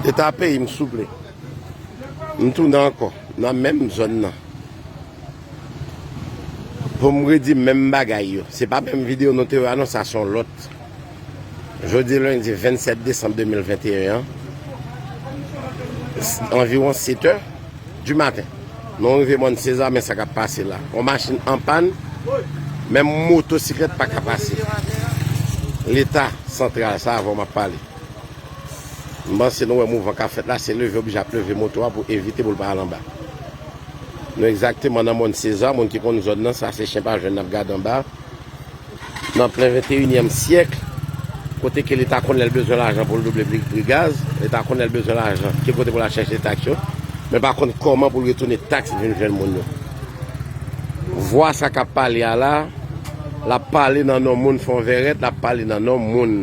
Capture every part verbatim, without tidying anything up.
Leta peyi m, souple. M tounen ankò nan menm zòn nan. Pou m redi menm bagay yo. Se pa menm videyo nou te wè a non, sa se yon lòt. Jodi lendi vennsèt desanm de mil venteyen an, anviwon sèt è di maten, nou rive Mòn Seza, men sa k ap pase la. Yon machin an pàn, menm motosiklèt pa ka pase. Leta santral, sa avan m ap pale. M panse nou wè mouvman k ap fèt la, se leve oblije ap leve moto a pou evite pou l pa al anba. Nou egzakteman nan Mòn Seza, moun ki konn zòn nan, sa se chen pa jwenn n ap gade anba. Nan plen venteyinyèm syèk, kote ke leta konn lè l bezwen lajan pou l double pri, pri gaz, leta konn lè l bezwen lajan, ki kote pou l al chèche taks yo, men pa konn kòman pou l retounen taks vin jwenn moun yo. Vwa sa k ap pale a la, l ap pale nan non moun Fonvèrèt, l ap pale nan non moun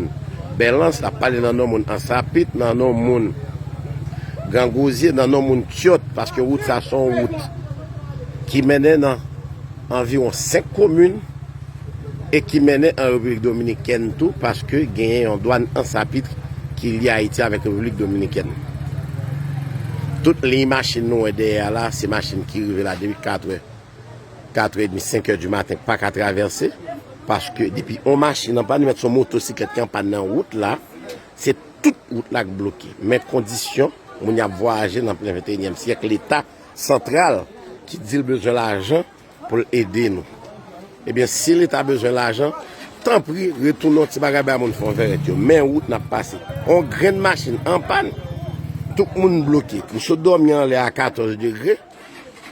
Bèlans, l ap pale nan non moun Ansapit, nan non moun Gran Gwozye, nan non moun Tyòt, paske wout sa se yon wout ki mennen nan anviwon senk komin e ki mennen an Repiblik Dominikèn tou, paske genyen yon dwàn Ansapit ki lye Ayiti avèk Repiblik Dominikèn. Tout liy machin nou wè dèyè a la, se machin ki rive la depi kat è, kat è edmi, senk è di maten, k pa ka travèse, paske depi yon machin an pàn, mèt se yon motosiklèt ki an pàn nan wout la, se tout wout la k bloke. Men kondisyon moun y ap vwayaje nan plen venteyinyèm syèk, leta santral ki di l bezwen lajan pou l ede nou. Ebyen, si leta bezwen lajan, tanpri, retounen yon ti bagay bay moun Fonvèrèt yo. Men wout n ap pase. On grenn machin an pàn, tout moun bloke. M sot dòmi anlè a katòz degre.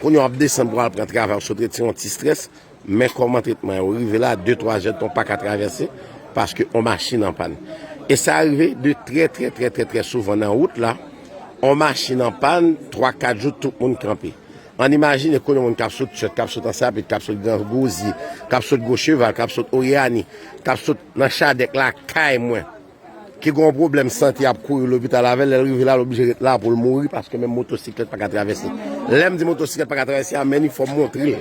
Kounye a w ap desann pou w al pran travay, w sot retire yon ti estrès. Men kòman tretman yo rive la, de, twa zè tan w pa ka travèse, paske on machin an pàn. E sa rive de trè, trè, trè, trè, trè souvan nan wout la. On machin an pàn, twa, kat jou, tout moun kanpe. Ann imajine kounye a moun k ap sot Tyòt, k ap sot Ansapit, k ap sot Gran Gwozye, k ap sot Gwo Cheval, k ap sot Oryani, k ap sot nan Chadèk lakay mwen, ki gen yon pwoblèm sante, y ap kouri lopital avè l, lè l rive la, l oblije ret la pou l mouri, paske menm motosiklèt pa ka travèse. Lè m di motosiklèt pa ka travèse a, men li fò m montre l.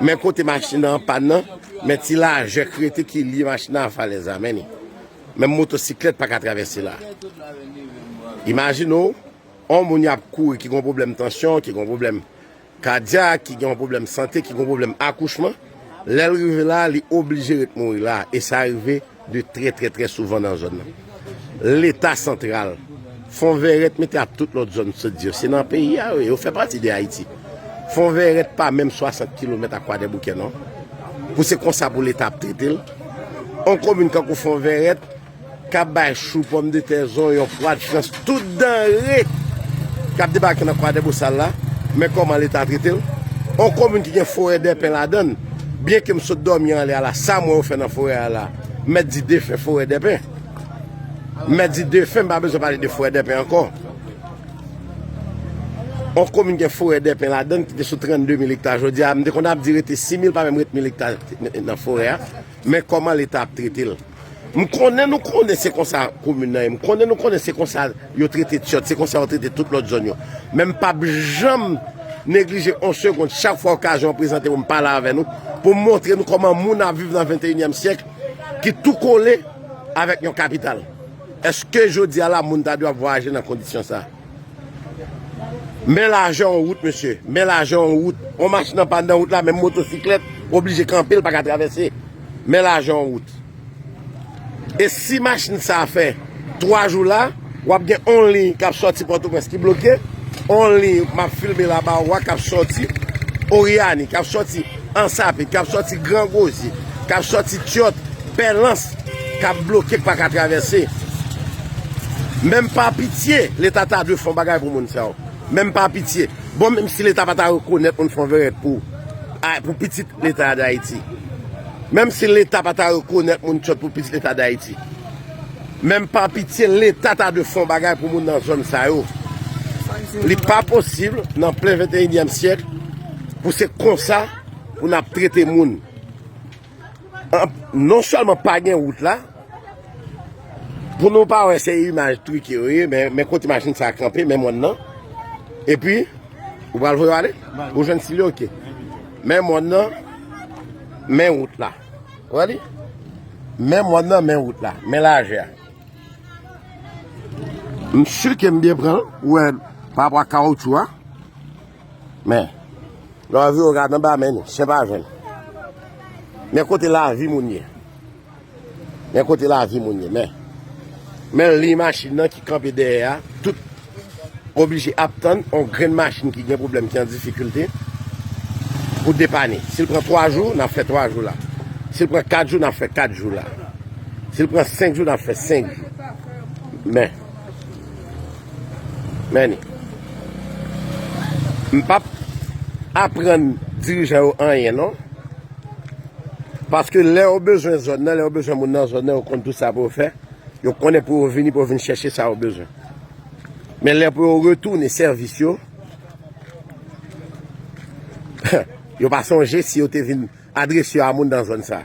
Men kote machin nan an pàn nan, men ti lajè krete ki lye machin nan a falèz la, men li. Menm motosiklèt pa ka travèse la. Imajine w, on moun y ap kouri ki gen yon pwoblèm tansyon, ki gen yon pwoblèm kadyak, ki gen yon pwoblèm sante, ki gen yon pwoblèm akouchman, lè l rive la, li oblije ret mouri la, e sa rive de trè, trè, trè souvan nan zòn nan. Leta santral, Fonvèrèt mete ak tout lòt zòn sot di yo, se nan peyi a yo ye, yo fè pati de Ayiti. Fonvèrèt pa menm swasant kilomèt ak Kwadèboukè non. Pou se konsa pou leta ap trete l. On komin kankou Fonvèrèt, k ap bay chou, pòmdetè, zonyon, pwa de Frans, tout danre k ap debake nan Kwadèbosal la, men kòman leta trete l. On komin ki gen forè dèpen ladan l, byenke m sot dòmi anlè a la, sa m wè yo fè nan forè a la, m mèt di defen forè dèpen. M mèt di defen, m pa bezwen pale de forè dèpen ankò. On komin gen forè dèpen ladan l ki te sou trannde mil ekta, jodi a, m te konn ap di rete sis mil, pa menm ret mil ekta nan forè a, men kòman leta ap trete l. M konnen nou konnen se konsa komin nan ye. M konnen nou konnen se konsa yo trete Tyòt, se konsa yo trete tout lòt zòn yo. Men m p ap janm neglije on segonn, chak fwa okazyon an prezante pou m pale avè nou, pou m montre nou kòman moun ap viv nan venteyinyèm syèk ki tou kole avèk yon kapital. Èske jodi a la moun ta dwe ap vwayaje nan kondisyon sa? Men lajè yon wout, mesye. Men lajè yon wout. On machin an pàn nan wout la, menm motosiklèt oblije kanpe, l pa ka travèse. Men lajè yon wout. E si machin sa a fè twa jou la, w ap gen on liy k ap sòti Pòtoprens ki bloke, on liy m ap filme la ba ou a k ap sòti Oryani, k ap sòti Ansapit, k ap sòti Gran Gwozye, k ap sòti Tyòt, Pèlans, k ap bloke, k pa ka travèse. Menm pa pitye, leta ta dwe fè yon bagay pou moun sa yo. Menm pa pitye. Bon, menm si leta pa ta rekonèt moun Fonvèrèt pou, a, pou pitit leta Dayiti. Menm si leta pa ta rekonèt moun Tyòt pou pitit leta Dayiti. Menm pa pitye, leta ta dwe fè yon bagay pou moun nan zòn sa yo. Li pa posib nan plen venteyinyèm syèk pou se konsa pou n ap trete moun. An, non sèlman pa gen wout la, pou nou pa wè se imaj trike yo ye, men, men kote machin sa a kanpe, men mòn nan. Epi, ou pral voye yo ale? Ou jwenn sili, oke. Men mòn nan, men wout la. Ou wè li? Men mòn nan, men wout la, men lajè a. M si ke m byen pran l, ou wè, pa rapò a kawotchou a. Men, lè w vire w gade anba, men chen pa jwenn. Men kote lavi moun ye. Men kote lavi moun ye, men. Men liy machin nan ki kanpe dèyè a, tout oblije ap tann yon grenn machin ki gen pwoblèm, ki an difikilte, pou depane. Si l pran twa jou, n ap fè twa jou la. Si l pran kat jou, n ap fè kat jou la. Si l pran senk jou, n ap fè senk jou. Men, men ni. M p ap aprann dirijan yo anyen, non. Paske lè yo bezwen zòn nan, lè yo bezwen moun nan zòn nan, yo konn tout sa pou yo fè. Yo konnen pou yo vini, pou yo vin chèche sa yo bezwen. Men lè pou yo retounen sèvis yo, yo pa sonje si yo te vin adrese yo a moun nan zòn sa.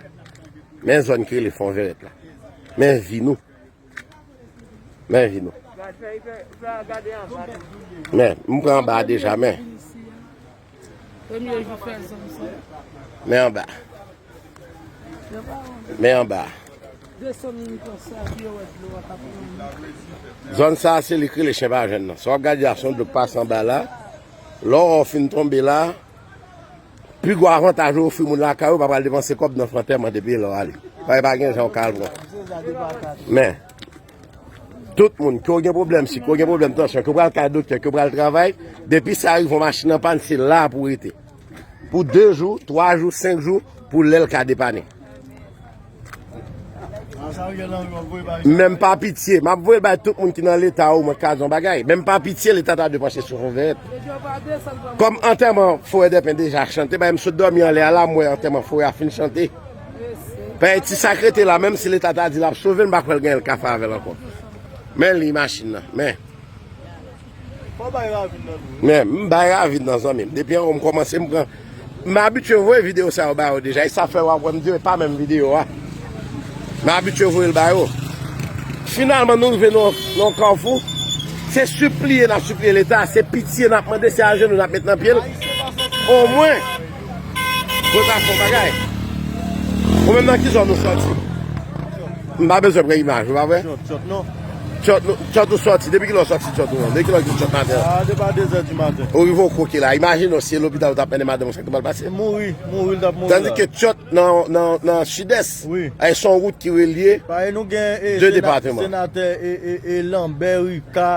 Men zòn ki rele Fon Vèrèt la. Men vi nou. Men vi nou. Men, m pran anba a deja, men. Premye jou fè zòn sa. Men anba. Men anba. Desann konsa, pou yo wè dlo a pa pran. Zòn sa, se li k rele chen pa jwenn nan. Sa w ap gade a, se yon dlo k pase anba la. Lè w fin tonbe la, pi gwo avantaj ou ofri moun lakay ou, pa pral depanse kòb nan fè antèman depi lè w ale. Pa, pa gen jan w ka al pran. Men, tout moun, ke w gen pwoblèm sik, ke w gen pwoblèm tansyon, ke w pral kay doktè, ke w pral travay, depi sa rive yon machin an pàn, se la pou w rete. Pou de jou, twa jou, senk jou, pou lè l ka depannen. Men m pa pitye, m ap voye l bay tout moun ki nan leta ou mwen ka di yon bagay. Men m pa pitye, leta ta dwe panche sou Fon Vèrèt. Kòm antèman Forèdèpen deja chante, bay m sot dòmi anlè a la, m wè antèman forè a fin chante. Pè ti sa k rete la, menm si leta ta di l ap sove l, m pa kwè l gen l ka fè avè l ankò. Men liy machin nan, men. Fò bay ravin nan tou. Men, m bay ravin nan, zanmi m. Depi anwo m kòmanse, m pran. M abitye voye videyo sa yo ba yo deja. E sa fè w ap wè m di yo, e pa menm videyo a. M abitye voye l ba yo. Finalman, nou rive nan, nan yon kafou. Se sipliye n ap sipliye leta, se pitye n ap mande, se ajenou n ap met nan pye l. Omwen, pou l ka fè yon bagay. Ou menm nan ki zòn ou sòti? M pa bezwen pran imaj, ou pa vre? Tchòt, tchòt, non. Tchòt, nou, tchòt ou sòti. Depi kilè ou sòti tchòt ou an? Depi kilè ou kite tchòt maten an? Ah, depi a de zè di maten. Ou rive w koke la. Imajine w si e lopital ou t ap mennen madanm ou, sa k te pral pase? Mouri, mouri l t ap mouri la. Tandis ke tchòt nan, nan, nan sidès, wi, e se yon wout ki relye de depatman. Pa e nou gen, e, sena-, senatè, e, e, e Lanbè, Rika,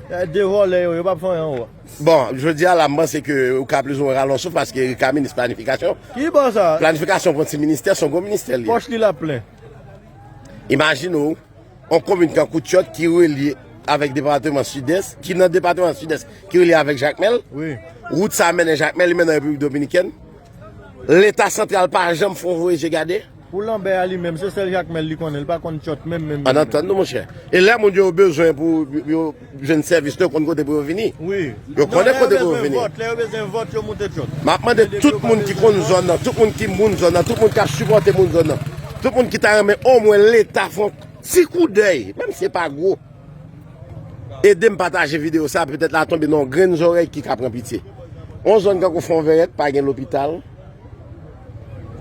e, de vòlè yo, yo p ap fè anyen ankò. Bon, jodi a la, m panse ke ou ka plizoumwen rale yon souf paske Rika minis planifikasyon. Ki bò sa? Planifikasyon pran ti ministè, se yon gwo ministè li ye. Pòch li la plen. Imajine w, yon komin tankou Tchòt ki relye avèk depatman Sidès, ki nan depatman Sidès, ki relye avèk Jakmèl. Wi. Wout sa mennen Jakmèl, li mennen Repiblik Dominikèn. Leta santral pa janm fè yon voye je gade. Pou Lanbè a li menm, se sèl Jakmèl li konnen, li pa konn Tchòt menm, menm, menm. Ann antann nou, monchè. E lè moun yo bezwen pou yo jwenn sèvis, yo konn kote pou yo vini. Wi. Yo konnen kote pou yo vini. Non, lè yo bezwen vòt, lè yo bezwen vòt, yo moute Tchòt. M ap mande tout moun ki konn zòn nan, tout moun ki moun zòn nan, tout moun k ap sipòte moun zòn nan, tout moun ki ta renmen omwen leta fè yon ti koudèy, menm si se pa gwo, ede m pataje videyo sa, petèt l a tonbe nan yon grenn zòrèy ki ka pran pitye. Yon zòn tankou Fon Vèrèt, pa gen lopital,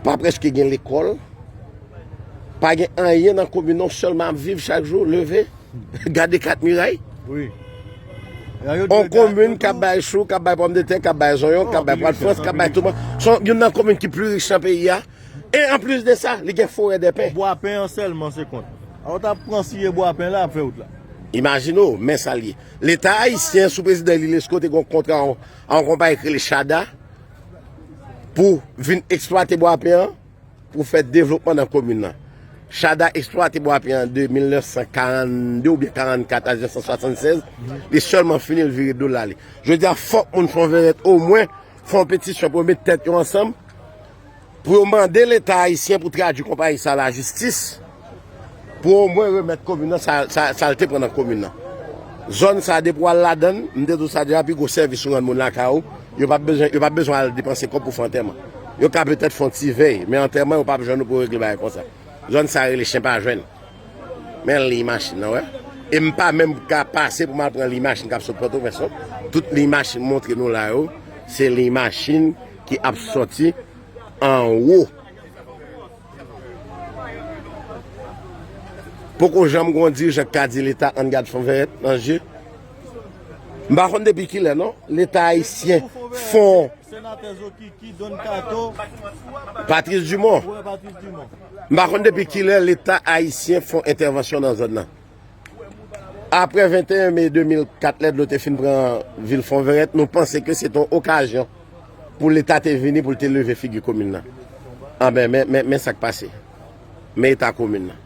pa prèske gen lekòl, pa gen anyen nan komin nan, sèlman ap viv chak jou, leve, gade kat miray. Wi. On komin k ap bay chou, k ap bay pòmdetè, k ap bay zonyon, k ap bay pwa de Frans, k ap bay touman. Se youn nan komin ki pi rich nan peyi a. E anplis de sa, li gen forè dèpen. Bwa pen an sèlman se kont. A ou ta pran siye bwa pen la, ap fè wout la. Imajine w, men sa l ye. Leta ayisyen, sou prezidan Eli Lescot, te gen yon kontra a yon konpayi ki rele Chada pou vin eksplwate bwa pen an, pou fè devlopman nan komin nan. Chada eksplwate bwa pen an de mil nèf san karannde oubyen karannkat a mil nèf san swasannsèz, li sèlman fini l vire do l ale. Jodi a, fòk moun Fon Vèrèt omwen fè yon petisyon pou yo met tèt yo ansanm, pou yo mande Leta ayisyen pou tradui konpayi sa a lajistis, pou omwen remèt komin nan sa, sa, sa l te pran nan komin nan. Zòn sa, depi w al ladan l, m te di w sa deja, pi gwo sèvis ou rann moun lakay ou, yo p ap bezwen, yo p ap bezwen al depanse kòb pou fè antèman. Yo ka petèt fè yon ti vèy, men antèman, yo p ap jwenn ou pou yo regle bagay konsa. Zòn sa rele chen pa jwenn. Men liy machin nan, wè. E m pa menm ka pase pou m al pran liy machin k ap sot Pòtoprens, non. Tout liy machin m montre nou la yo, se liy machin ki ap sòti anwo. Poko janm gen yon dirijan k ka di Leta ann gad Fon Vèrèt nan je. M pa konn depi kilè non, Leta ayisyen fon. Senatè Zokiki, Don Kato, Patrice Dumont. Wè, Patrice Dumont. M pa konn depi kilè Leta ayisyen fon entèvansyon nan zòn nan. Apre venteyen me de mil kat, lè dlo te fin pran vil Fonvèrèt, nou panse ke se te yon okazyon pou Leta te vini, pou l te leve figi komin nan. Anben, men, men, men sa k pase. Men eta komin nan.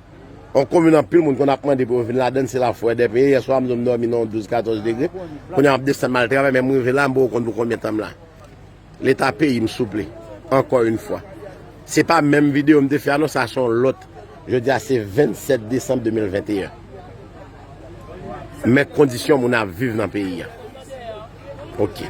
Yon komin anpil moun konn ap mande pou yo vin ladann, se la fwèdè peye. Yèswa m di w m dòmi nan yon douz katòz degre. Kounye a m ap desann m al travay, men m rive la, m poko konn pou konbyen tan m la. Leta peyi m, souple. Ankò yon fwa. Se pa menm videyo m te fè a non, sa se yon lòt. Jodi a se vennsèt desanm de mil venteyen. Men kondisyon moun ap viv nan peyi a. Ok.